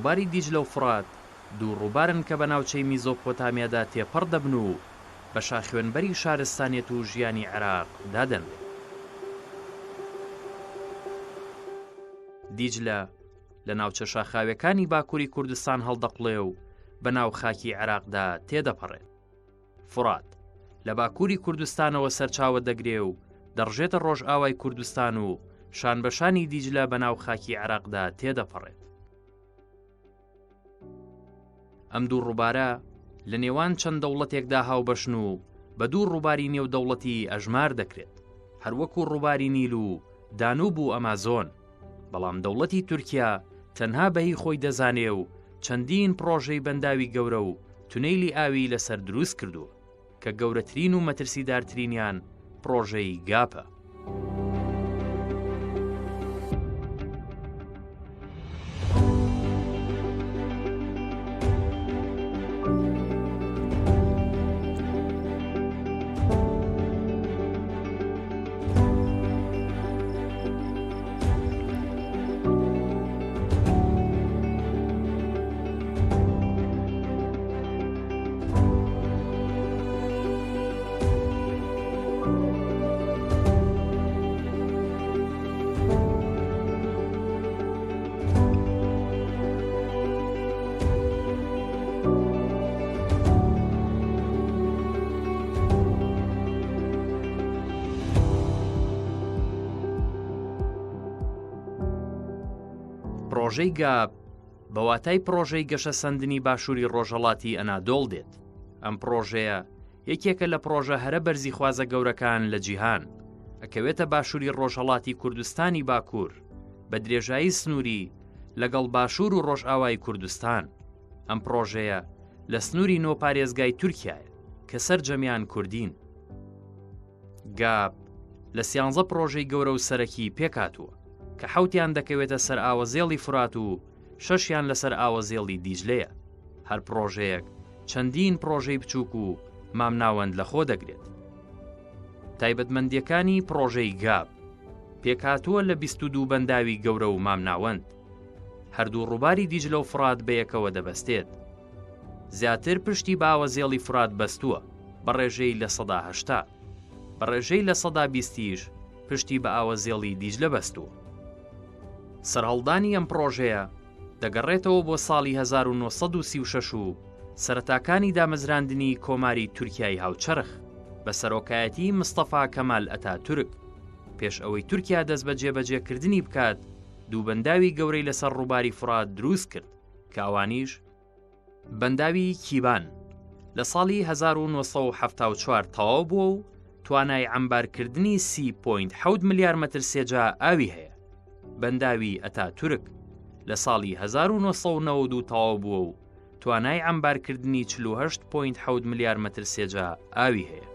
ڕووباری دیجلە و فوڕات دوو ڕووبارن کە بە ناوچەی میزۆپۆتامیادا تێپەڕ دەبن و بە شاخوێنبەری شارستانیەت و ژیانی عێراق دادەنرێت. دیجلە لە ناوچە شاخاویەکانی باکووری کوردستان هەڵدەقوڵێ و بە ناو خاکی عێراقدا تێدەپەڕێت. فوڕات لە باکووری کوردستانەوە سەرچاوە دەگرێ و دەڕژێتە ڕۆژئاوای کوردستان و شانبەشانی دیجلە بە ناو خاکی عێراقدا تێدەپەڕێت. ئەم دوو ڕووبارە لە نێوان چەند دەوڵەتێکدا هاوبەشن و بە دوو ڕووباری نێودەوڵەتی ئەژمار دەکرێت، هەروەکو ڕووباری نیل و دانوب و ئەمازۆن، بەڵام دەوڵەتی تورکیا تەنها بە هی خۆی دەزانێ و چەندین پڕۆژەی بەنداوی گەورە و تونەیلی ئاوی لەسەر دروست کردووە کە گەورەترین و مەترسیدارترینیان پڕۆژەی گاپە. پڕۆژەی گاپ بە واتای پڕۆژەی گەشەسەندنی باشووری ڕۆژهەڵاتی ئەنادۆڵ دێت. ئەم پڕۆژەیە یەکێکە لە پڕۆژە هەرە بەرزیخوازە گەورەکان لە جیهان، ئەکەوێتە باشووری ڕۆژهەڵاتی کوردستانی باکوور، بە درێژایی سنووری لەگەڵ باشوور و ڕۆژئاوای کوردستان. ئەم پڕۆژەیە لە سنووری نۆ پارێزگای تورکیایە کە سەرجەمیان کوردین. گاپ لە سیانزە پڕۆژەی گەورە و سەرەکی پێکهاتووە کە حەوتیان دەکەوێتە سەر ئاوەزێڵی فورات و شەشیان لەسەر ئاوەزێڵی دیجلەیە. هەر پڕۆژەیەک چەندین پڕۆژەی بچووک و مامناوەند لەخۆ دەگرێت. تایبەتمەندییەکانی پڕۆژەی گاپ پێکهاتووە لە 22 بەنداوی گەورە و مامناوەند. هەردوو ڕووباری دیجلە و فڕات بەیەکەوە دەبەستێت. زیاتر پشتی بە ئاوەزێڵی فورات بەستووە بە ڕێژەی 80%. بە ڕێژەی 20% یش پشتی بە ئاوەزێڵی دیجلە بەستووە. سەرهەڵدانی ئەم پڕۆژەیە دەگەڕێتەوە بۆ ساڵی 1936 و سەرەتاکانی دامەزراندنی کۆماری تورکیای هاوچەرخ بە سەرۆکایەتی مستەفا کەمال ئەتاتورک پێش ئەوەی تورکیا دەست بە جێبەجێکردنی بکات دوو بەنداوی گەورەی لەسەر ڕووباری فورات دروست کرد کە ئەوانیش بەنداوی کیبان لە ساڵی 1974 تەواو بووە و توانای عەمبارکردنی 30.7 ملیار مەتر سێجا ئاوی هەیە. بەنداوی ئەتاتورک لە ساڵی 1992 تەواو بووە و توانای عەمبارکردنی 48.7 ملیار مەتر سێجا ئاوی هەیە.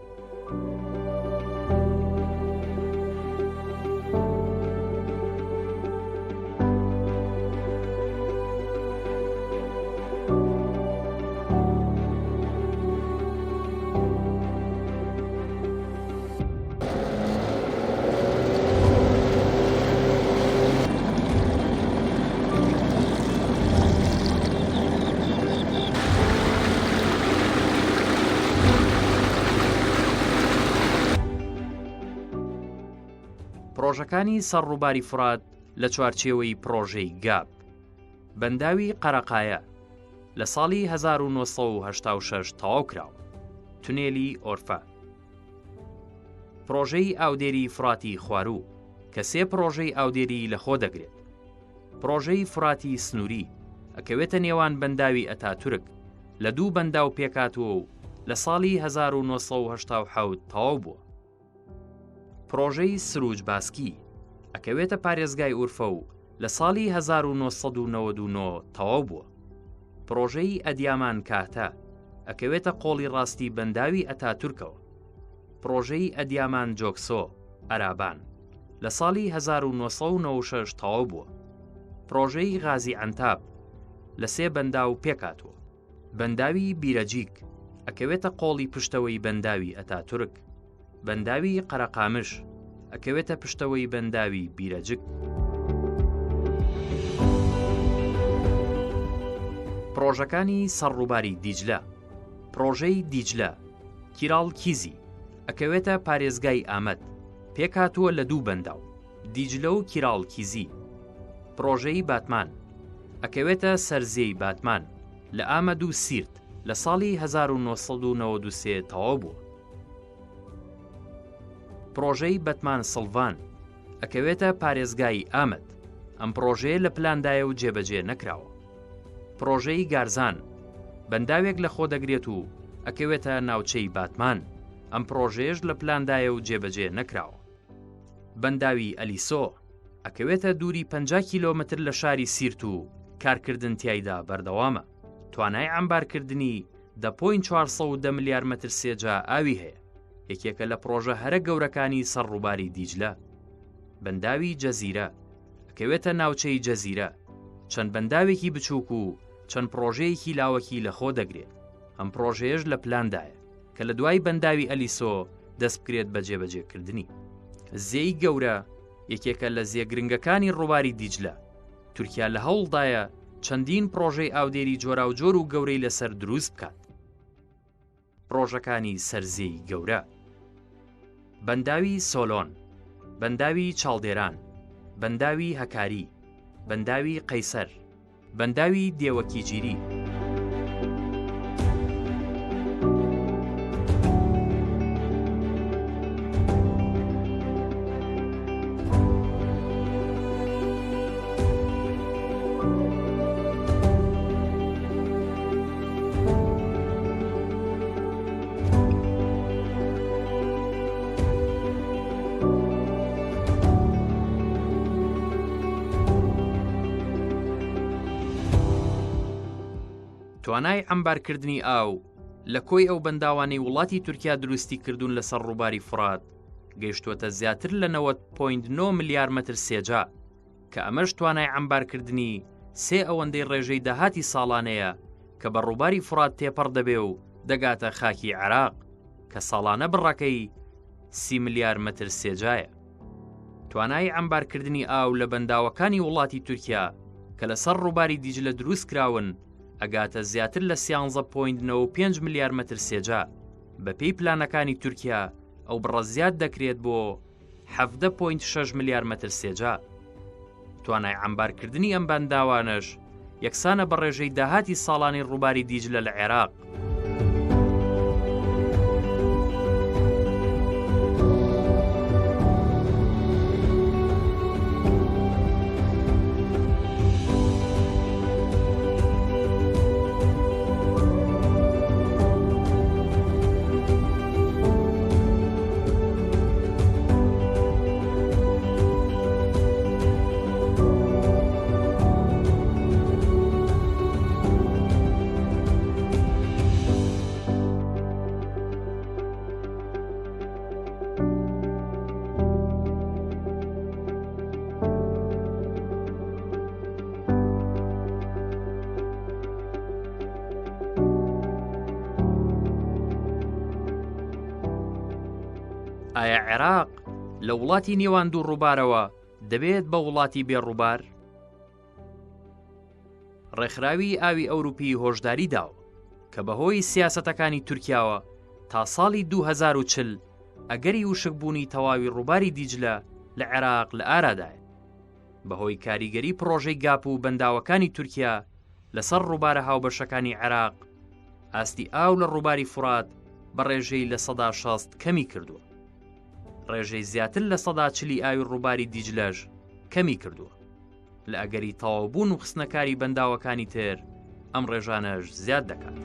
پڕۆژەکانی سەر ڕووباری فورات لە چوارچێوەی پڕۆژەی گاپ بەنداوی قەرەقایە لە ساڵی 1986 تەواو کراوە تونێلی ئۆرفە پڕۆژەی ئاودێری فڕاتی خواروو کە سێ پڕۆژەی ئاودێری لەخۆ دەگرێت پڕۆژەی فڕاتی سنووری ئەکەوێتە نێوان بەنداوی ئەتاتورک لە دوو بەنداو پێکاتوە و لە ساڵی 1970 تەواو بووە پڕۆژەی سروج باسکی ئەکەوێتە پارێزگای ئورفە و لە ساڵی 1999 تەواو بووە. پڕۆژەی ئەدیامان کاتە ئەکەوێتە قۆڵی ڕاستی بەنداوی ئەتاتورکەوە. پڕۆژەی ئەدیامان جۆکسۆ، ئەرابان، لە ساڵی 1996 تەواو بووە. پڕۆژەی غازی عەنتاب لە سێ بەنداو پێکهاتووە. بەنداوی بیرەجیک ئەکەوێتە قۆڵی پشتەوەی بەنداوی ئەتاتورک. بەنداوی قەرەقامش ئەکەوێتە پشتەوەی بەنداوی بیرەجک. پڕۆژەکانی سەر ڕووباری دیجلە پڕۆژەی دیجلە، کیراڵ کیزی، ئەکەوێتە پارێزگای ئامەد، پێکهاتووە لە دوو بەنداو، دیجلە و کیراڵ کیزی. پڕۆژەی باتمان، ئەکەوێتە سەر زێی باتمان، لە ئامەد و سیرت، لە ساڵی 1993 تەواو بووە. پڕۆژەی بەتمان سڵڤان، ئەکەوێتە پارێزگای ئامەد، ئەم پڕۆژەیە لە پلاندایە و جێبەجێ نەکراوە. پڕۆژەی گارزان، بەنداوێک لەخۆدەگرێت و ئەکەوێتە ناوچەی باتمان، ئەم پڕۆژەیەش لە پلاندایە و جێبەجێ نەکراوە. بەنداوی ئەلیسۆ، ئەکەوێتە دووری 50 کیلۆمەتر لە شاری سیرت و کارکردن تیایدا بەردەوامە، توانای عەمبارکردنی دە point 410 ملیار مەتر سێجا ئاوی هەیە، یەکێکە لە پڕۆژە هەرە گەورەکانی سەر ڕووباری دیجلە. بەنداوی جەزیرە، ئەکەوێتە ناوچەی جەزیرە، چەند بەنداوێکی بچووک و چەند پڕۆژەیەکی لاوەکی لەخۆ دەگرێت، ئەم پڕۆژەیەش لە پلاندایە کە لە دوای بەنداوی ئەلیسۆ دەست بکرێت بە جێبەجێکردنی. زێی گەورە یەکێکە لە زێ گرنگەکانی ڕووباری دیجلە، تورکیا لە هەوڵدایە چەندین پڕۆژەی ئاودێری جۆراوجۆر و گەورەی لەسەر دروست بکات. پڕۆژەکانی سەر زێی گەورە. بەنداوی سۆلۆن، بەنداوی چاڵدێران، بەنداوی هەکاری، بەنداوی قەیسەر، بەنداوی دێوەکیجیری. توانای عەمبارکردنی ئاو لە کۆی ئەو بەنداوانەی وڵاتی تورکیا دروستی کردوون لەسەر ڕووباری فڕات گەیشتووەتە زیاتر لە 90.9 ملیار مەتر سێجا کە ئەمەش توانای عەمبارکردنی سێ ئەوەندەی ڕێژەی داهاتی ساڵانەیە کە بە ڕووباری فوڕات تێپەڕ دەبێ و دەگاتە خاکی عێراق کە ساڵانە بڕەکەی سی ملیار مەتر سێجایە. توانای عەمبارکردنی ئاو لە بەنداوەکانی وڵاتی تورکیا کە لەسەر ڕووباری دیجلە دروست کراون ئەگاتە زیاتر لە 13.95 ملیار مەتر سێجا، بەپێی پلانەکانی تورکیا ئەو بڕە زیاد دەکرێت بۆ 17 point 6 ملیار مەتر سێجا. توانای عەمبارکردنی ئەم بەنداوانەش یەکسانە بە ڕێژەی داهاتی ساڵانەی ڕووباری دیجلە لە عێراق. ئایا عێراق لە وڵاتی نێوان دوو ڕووبارەوە دەبێت بە وڵاتی بێ ڕووبار؟ ڕێکخراوی ئاوی ئەوروپی هۆشداری داوە کە بەهۆی سیاسەتەکانی تورکیاوە تا ساڵی 2040 ئەگەری وشکبوونی تەواوی ڕووباری دیجلە لە عێراق لە ئارادایە. بەهۆی کاریگەری پڕۆژەی گاپ و بەنداوەکانی تورکیا لەسەر ڕووبارە هاوبەشەکانی عێراق، ئاستی ئاو لە ڕووباری فوڕات بە ڕێژەی 60% کەمی کردووە. ڕێژەی زیاتر 40% ئاوی ڕووباری دیجلەش کەمی کردووە. لە ئەگەری تەواوبوون و خستنەکاری بەنداوەکانی تر ئەم ڕێژانەش زیاد دەکات.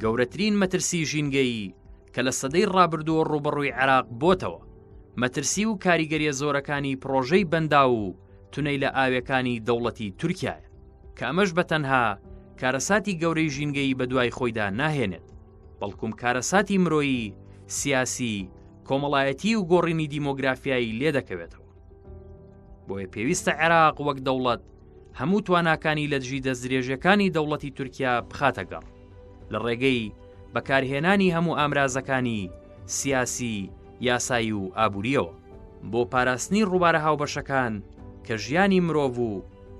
گەورەترین مەترسی ژینگەیی کە لە سەدەی ڕابردووە ڕووبەڕووی عێراق بۆتەوە، مەترسی و کاریگەریە زۆرەکانی پڕۆژەی بەنداو و. تونەیلە ئاوێکانی دەوڵەتی تورکیایە، کە ئەمەش بە تەنها کارەساتی گەورەی ژینگەیی بەدوای خۆیدا ناهێنێت، بەڵکوم کارەساتی مرۆیی، سیاسی، کۆمەڵایەتی و گۆڕینی دیمۆگرافیایی لێدەکەوێتەوە. بۆیە پێویستە عێراق وەک دەوڵەت هەموو تواناکانی لە دژی دەستدرێژیەکانی دەوڵەتی تورکیا بخاتە گەڕ لە ڕێگەی بەکارهێنانی هەموو ئامرازەکانی سیاسی، یاسایی و ئابووریەوە بۆ پاراستنی ڕووبارە هاوبەشەکان کە ژیانی مرۆڤ و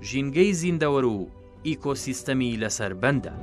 ژینگەی زیندەوەر و ئیکۆسیستەمی لەسەر بەندە.